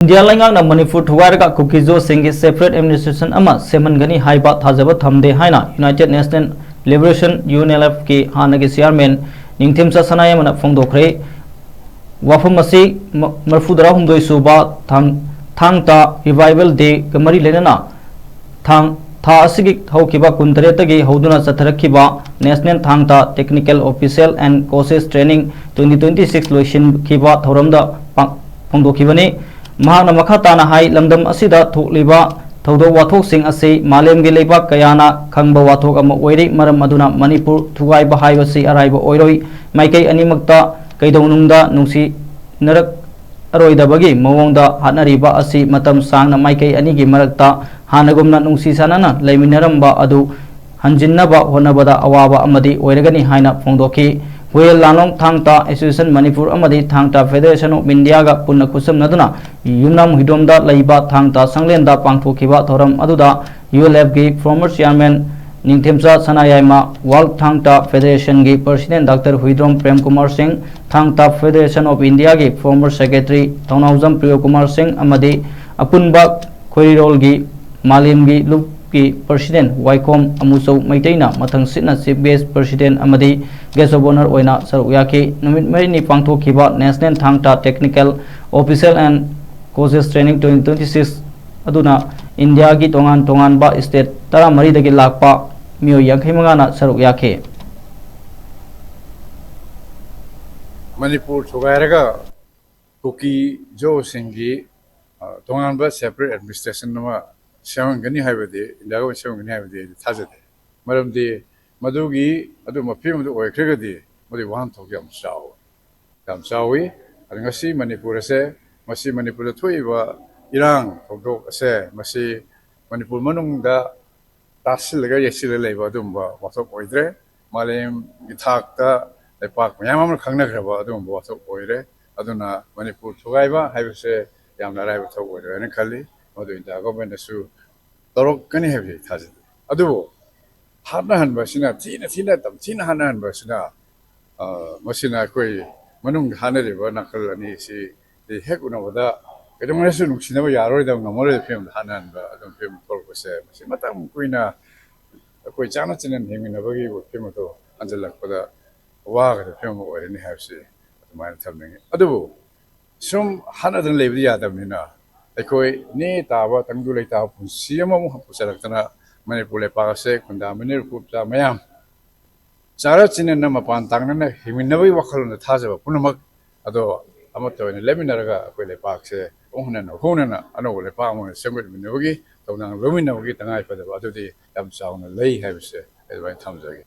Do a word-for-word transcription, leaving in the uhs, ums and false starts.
India ꯂꯩꯉꯥꯛꯅ Manipur ꯊꯨꯒꯥꯏꯔꯒ ꯀꯨꯀꯤꯖꯣꯁꯤꯡꯒꯤ separate administration ꯑꯃ ꯁꯦꯝꯍꯟꯒꯅꯤ ꯍꯥꯏꯕ ꯊꯥꯖꯕ ꯊꯝꯗꯦ ꯍꯥꯏꯅ United National Liberation, UNLF ꯀꯤ ꯍꯥꯟꯅꯒꯤ chairman ꯅꯤꯡꯊꯦꯝꯆꯥ ꯁꯅꯥꯌꯥꯏꯃꯅ ꯐꯣꯡꯗꯣꯛꯈ꯭ꯔꯦ꯫ ꯋꯥꯐꯝ ꯑꯁꯤ ꯃ-, ꯃꯔꯤꯐꯨꯇꯔꯥꯍꯨꯝꯗꯣꯏ ꯁꯨꯕ ꯊꯥꯡ-, ꯊꯥꯡ ꯇꯥ Revival Day ꯒ ꯃꯔꯤ ꯂꯩꯅꯅ ꯊꯥꯡ, ꯊꯥ ꯑꯁꯤꯒꯤ ꯍꯧꯈꯤꯕ ꯀꯨꯟꯇꯔꯦꯠꯇꯒꯤ ꯍꯧꯗꯨꯅ ꯆꯠꯊꯔꯛꯈꯤꯕ National ꯊꯥꯡ ꯇꯥ Technical Officer and Coaches Training twenty twenty-six ꯂꯣꯏꯁꯤꯟꯈꯤꯕ ꯊꯧꯔꯝꯗ ꯄꯥꯡ-, ꯐꯣꯡꯗꯣꯛꯈꯤꯕꯅꯤ꯫ ꯃꯍꯥꯛꯅ ꯃꯈꯥ ꯇꯥꯅ ꯍꯥꯏ, ꯂꯝꯗꯝ ꯑꯁꯤꯗ ꯊꯣꯛꯂꯤꯕ ꯊꯧꯗꯣꯛ ꯋꯥꯊꯣꯛꯁꯤꯡ ꯑꯁꯤ ꯃꯥꯂꯦꯝꯒꯤ ꯂꯩꯕꯥꯛ ꯀꯌꯥꯅ ꯈꯪꯕ ꯋꯥꯊꯣꯛ ꯑꯃ ꯑꯣꯏꯔꯤ꯫ ꯃꯔꯝ ꯑꯗꯨꯅ ꯃꯅꯤꯄꯨꯔ ꯊꯨꯒꯥꯏꯕ ꯍꯥꯏꯕꯁꯤ ꯑꯔꯥꯏꯕ ꯑꯣꯏꯔꯣꯏ꯫ ꯃꯥꯏꯀꯩ ꯑꯅꯤꯃꯛꯇ ꯀꯩꯗꯧꯅꯨꯡꯗ ꯅꯨꯡꯁꯤꯅꯔꯛ ꯑꯔꯣꯏꯗꯕꯒꯤ ꯃꯑꯣꯡꯗ ꯍꯥꯠꯅꯔꯤꯕ ꯑꯁꯤ ꯃꯇꯝ ꯁꯥꯡꯅ ꯃꯥꯏꯀꯩ ꯑꯅꯤꯒꯤ ꯃꯔꯛꯇ ꯍꯥꯟꯅꯒꯨꯝꯅ ꯅꯨꯡꯁꯤ ꯆꯥꯟꯅꯅ ꯂꯩꯃꯤꯟꯅꯔꯝꯕ ꯑꯗꯨ ꯍꯟꯖꯤꯟꯅꯕ ꯍꯣꯠꯅꯕꯗ ꯑꯋꯥꯕ ꯑꯃꯗꯤ ꯑꯣꯏꯔꯒꯅꯤ ꯍꯥꯏꯅ ꯐꯣꯡꯗꯣꯛꯈꯤ꯫ ꯍꯨꯌꯦꯜ ꯂꯥꯟꯂꯣꯡ ꯊꯥꯡ ꯇꯥ Association ꯃꯅꯤꯄꯨꯔ ꯑꯃꯗꯤ ꯊꯥꯡ ꯇꯥ Federation of India ꯒ ꯄꯨꯟꯅ ꯈꯨꯠꯁꯝꯅꯗꯨꯅ ꯌꯨꯝꯅꯥꯝ ꯍꯨꯏꯗ꯭ꯔꯣꯝꯗ ꯂꯩꯕ ꯊꯥꯡ ꯇꯥ ꯁꯪꯂꯦꯟꯗ ꯄꯥꯡꯊꯣꯛꯈꯤꯕ ꯊꯧꯔꯝ ꯑꯗꯨꯗ UNLF ꯀꯤ former chairman ꯅꯤꯡꯊꯦꯝꯆꯥ ꯁꯅꯥꯌꯥꯏꯃ, World ꯊꯥꯡ ꯇꯥ Federation ꯒꯤ president Doctor ꯍꯨꯏꯗ꯭ꯔꯣꯝ ꯄ꯭ꯔꯦꯝ ꯀꯨꯃꯥꯔ ꯁꯤꯡ, ꯊꯥꯡ ꯇꯥ Federation of India ꯒꯤ former secretary ꯊꯧꯅꯥꯎꯖꯝ ꯄ꯭ꯔꯤꯌꯣ ꯀꯨꯃꯥꯔ ꯁꯤꯡ ꯑꯃꯗꯤ ꯑꯄꯨꯟꯕ ꯈꯣꯏꯔꯤꯔꯣꯜꯒꯤ ꯃꯥꯂꯦꯝꯒꯤ ꯂꯨꯞꯀꯤ president ꯋꯥꯏꯈꯣꯝ ꯑꯃꯨꯆꯧ ꯃꯩꯇꯩꯅ ꯃꯊꯪꯁꯤꯠꯅ chief guest, president ꯑꯃꯗꯤ guest of honour ꯑꯣꯏꯅ ꯁꯔꯨꯛ ꯌꯥꯈꯤ꯫ ꯅꯨꯃꯤꯠ ꯃꯔꯤꯅꯤ ꯄꯥꯡꯊꯣꯛꯈꯤꯕ National ꯊꯥꯡ ꯇꯥ Technical Officer and Coaches Training twenty twenty-six ꯑꯗꯨꯅ ꯏꯟꯗꯤꯌꯥꯒꯤ ꯇꯣꯉꯥꯟ ꯇꯣꯉꯥꯟꯕ state ꯇꯔꯥꯃꯔꯤꯗꯒꯤ ꯂꯥꯛꯄ ꯃꯤꯑꯣꯏ ꯌꯥꯡꯈꯩ ꯃꯉꯥꯅ ꯁꯔꯨꯛ ꯌꯥꯈꯤ꯫ ꯃꯅꯤꯄꯨꯔ ꯊꯨꯒꯥꯏꯔꯒ ꯀꯨꯀꯤ ꯖꯣꯁꯤꯡꯒꯤ, ꯑ, ꯇꯣꯉꯥꯟꯕ separate administration ꯑꯃ ꯁꯦꯝꯍꯟꯒꯅꯤ ꯍꯥꯏꯕꯗꯤ, ꯏꯟꯗꯤꯌꯥꯒ ꯁꯦꯝꯍꯟꯒꯅꯤ ꯍꯥꯏꯕꯗꯤ ꯑꯩꯗꯤ ꯊꯥꯖꯗꯦ꯫ ꯃꯔꯝꯗꯤ ꯃꯗꯨꯒꯤ, ꯑꯗꯨꯝꯕ ꯐꯤꯕꯝꯗꯨ ꯑꯣꯏꯈ꯭ꯔꯒꯗꯤ ꯃꯗꯨꯒꯤ ꯋꯥꯍꯟꯊꯣꯛ ꯌꯥꯝ ꯆꯥꯎꯋꯤ, ꯌꯥꯝ ꯆꯥꯎꯋꯤ꯫ ꯑꯗꯨ ꯉꯁꯤ ꯃꯅꯤꯄꯨꯔ ꯑꯁꯦ, ꯃꯁꯤ ꯃꯅꯤꯄꯨꯔꯗ ꯊꯣꯛꯏꯕ ꯏꯔꯥꯡ ꯊꯧꯗꯣꯛ ꯑꯁꯦ, ꯃꯁꯤ ꯃꯅꯤꯄꯨꯔ ꯃꯅꯨꯡꯗ ꯇꯥꯁꯤꯜꯂꯒ ꯌꯩꯁꯤꯜꯂ ꯂꯩꯕ ꯑꯗꯨꯒꯨꯝꯕ ꯋꯥꯊꯣꯛ ꯑꯣꯏꯗ꯭ꯔꯦ꯫ ꯃꯥꯂꯦꯝꯒꯤ ꯊꯥꯛꯇ ꯂꯩꯄꯥꯛ ꯃꯌꯥꯝ ꯑꯃꯅ ꯈꯪꯅꯈ꯭ꯔꯕ ꯑꯗꯨꯒꯨꯝꯕ ꯋꯥꯊꯣꯛ ꯑꯣꯏꯔꯦ꯫ ꯑꯗꯨꯅ ꯃꯅꯤꯄꯨꯔ ꯊꯨꯒꯥꯏꯕ ꯍꯥꯏꯕꯁꯦ ꯌꯥꯝꯅ ꯑꯔꯥꯏꯕ ꯊꯕꯛ ꯑꯣꯏꯔꯣꯏ ꯍꯥꯏꯅ ꯈꯜꯂꯤ꯫ ꯃꯗꯨ ꯏꯟꯗꯤꯌꯥ ꯒꯣꯚꯔꯟꯃꯦꯟꯠꯅꯁꯨ ꯇꯧꯔꯛꯀꯅꯤ ꯍꯥꯏꯕꯁꯤ ꯑꯩ ꯊꯥꯖꯗꯦ꯫ ꯑꯗꯨꯕꯨ ꯍꯥꯠꯅꯍꯟꯕ ꯑꯁꯤꯅ, ꯊꯤꯅ ꯊꯤꯅ ꯇꯝꯊꯤꯅ ꯍꯥꯠꯅꯍꯟꯕ ꯑꯁꯤꯅ, ꯑ, ꯃꯁꯤꯅ ꯑꯩꯈꯣꯏ ꯃꯅꯨꯡꯗ ꯍꯥꯠꯅꯔꯤꯕ ꯅꯥꯀꯜ ꯑꯅꯤꯁꯤ ꯍꯦꯛ ꯎꯅꯕꯗ ꯀꯩꯗꯧꯉꯩꯗꯁꯨ ꯅꯨꯡꯁꯤꯅꯕ ꯌꯥꯔꯣꯏꯗꯕ, ꯉꯝꯃꯔꯣꯏꯗꯕ ꯐꯤꯕꯝꯗ ꯍꯟꯍꯟꯕ, ꯑꯗꯨꯝ ꯐꯤꯕꯝ ꯊꯣꯛꯂꯛꯄꯁꯦ, ꯃꯁꯤ ꯃꯇꯝ ꯀꯨꯏꯅ ꯑꯩꯈꯣꯏ ꯆꯥꯟꯅ ꯆꯤꯟꯅꯅ ꯍꯤꯡꯃꯤꯟꯅꯕꯒꯤ ꯐꯤꯕꯝ ꯑꯗꯨ ꯍꯟꯖꯤꯜꯂꯛꯄꯗ ꯋꯥꯒꯗꯕ ꯐꯤꯕꯝ ꯑꯃ ꯑꯣꯏꯔꯅꯤ ꯍꯥꯏꯕꯁꯤ ꯑꯗꯨꯃꯥꯏꯅ ꯊꯝꯅꯤꯡꯉꯤ꯫ ꯑꯗꯨꯕꯨ ꯁꯨꯝ ꯍꯥꯠꯅꯗꯅ ꯂꯩꯕꯗꯤ ꯌꯥꯗꯕꯅꯤꯅ, ꯑꯩꯈꯣꯏ ꯅꯦ ꯇꯥꯕ ꯇꯪꯗꯨ ꯂꯩꯇꯥꯕ ꯄꯨꯟꯁꯤ ꯑꯃꯃꯨꯛ ꯄꯨꯁꯜꯂꯛꯇꯅ ꯃꯅꯤꯄꯨꯔ ꯂꯩꯄꯥꯛ ꯑꯁꯦ ꯈꯨꯟꯗꯥꯃꯤꯟꯅꯔꯤꯕ ꯐꯨꯔꯨꯞ ꯃꯌꯥꯝ ꯆꯥꯔ ꯆꯤꯟꯅꯅ ꯃꯄꯥꯟ ꯇꯥꯡꯅꯅ ꯍꯤꯡꯃꯤꯟꯅꯕꯒꯤ ꯋꯥꯈꯜꯂꯣꯟꯗ ꯊꯥꯖꯕ ꯄꯨꯝꯅꯃꯛ ꯑꯗꯣ ꯑꯃꯠꯇ ꯑꯣꯏꯅ ꯂꯦꯞꯃꯤꯟꯅꯔꯒ ꯑꯩꯈꯣꯏ ꯂꯩꯄꯥꯛꯁꯦ ꯑꯃꯨꯛ ꯍꯟꯅ ꯍꯧꯅꯅ ꯑꯅꯧꯕ ꯂꯩꯄꯥꯛ ꯑꯃ ꯑꯣꯏꯅ ꯁꯦꯝꯒꯠꯃꯤꯟꯅꯕꯒꯤ ꯊꯧꯗꯥꯡ ꯂꯧꯃꯤꯟꯅꯕꯒꯤ ꯇꯉꯥꯏ ꯐꯗꯕ ꯑꯗꯨꯗꯤ ꯌꯥꯝ ꯆꯥꯎꯅ ꯂꯩ ꯍꯥꯏꯕꯁꯦ ꯑꯩ ꯑꯗꯨꯃꯥꯏꯅ ꯊꯝꯖꯒꯦ꯫